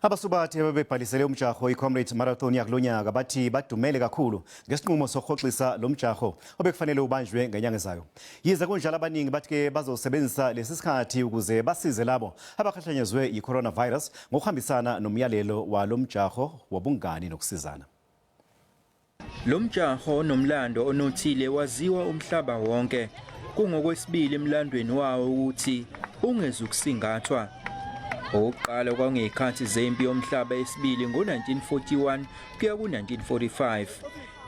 Abasubathi abebebhalisele umjaho i-Comrades Marathon yakulo nyaka bathi badumele kakhulu ngesinqumo sokuhoxisa lo mjaho obekufanele ubanjwe ngenyanga ezayo. Yize kunjalo abaningi bathi-ke bazosebenzisa lesi sikhathi ukuze basize labo abakhahlanyezwe yi-coronavirus ngokuhambisana nomyalelo walo mjaho wobungani nokusizana. Lo mjaho onomlando onothile waziwa umhlaba wonke. Kungokwesibili emlandweni wawo ukuthi ungezukusingathwa. Owokuqala kwangezikhathi zempi yomhlaba yesibili ngo-1941 kuya ku-1945.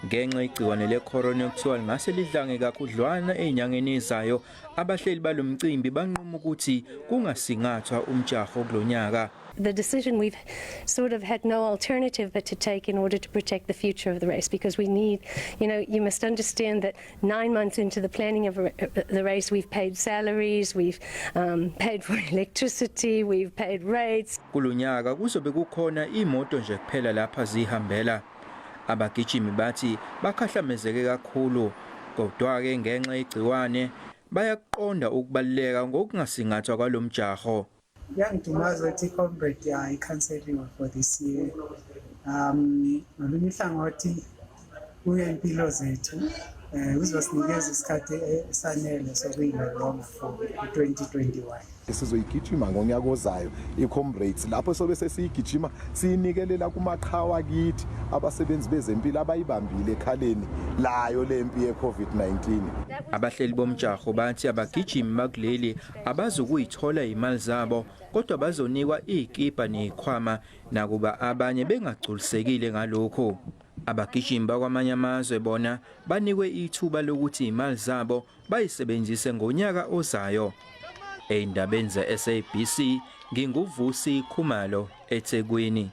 Ngenxa yegciwane le-corona okuthiwa lingase lidlange kakhudlwana ezinyangeni ezayo, abahleli balo mcimbi banquma ukuthi kungasingathwa umjaho kulo nyaka. The decision we've sort of had no alternative but to take in order to protect the future of the race, because we need, you must understand that 9 months into the planning of the race, we've paid salaries, we've paid for electricity, we've paid rates. Kulonyaka kuzobe kukhona imoto nje kuphela lapha zihambela. Abagijimi bathi bakhahlamezeke kakhulu, kodwa ke ngenxa yegciwane bayakuqonda ukubaluleka ngokungasingathwa kwalomjaho. Kuyangidumaza ukuthi i-Comrade ikhanseliwe for this year. Ngolunye uhlangothi kuye impilo zethu kuzosinikeza isikhathi esanele sokuyilolonga for 2021. Sizoyigijima ngonyaka ozayo i-Comrades, lapho sobe sesiyigijima siyinikelela kumaqhawe akithi, abasebenzi bezempilo abayibambile ekhaleni layo lempi ye-COVID-19. Abahleli bomjaho bathi abagijimi bakuleli abazukuyithola imali zabo, kodwa bazonikwa izikipa nezikhwama, nakuba abanye bengagculisekile ngalokho. Abagijimi bakwamanye amazwe bona banikwe ithuba lokuthi imali zabo bayisebenzise ngonyaka ozayo. Ey'ndabeni ze-SABC, nginguVusi Khumalo, eThekwini.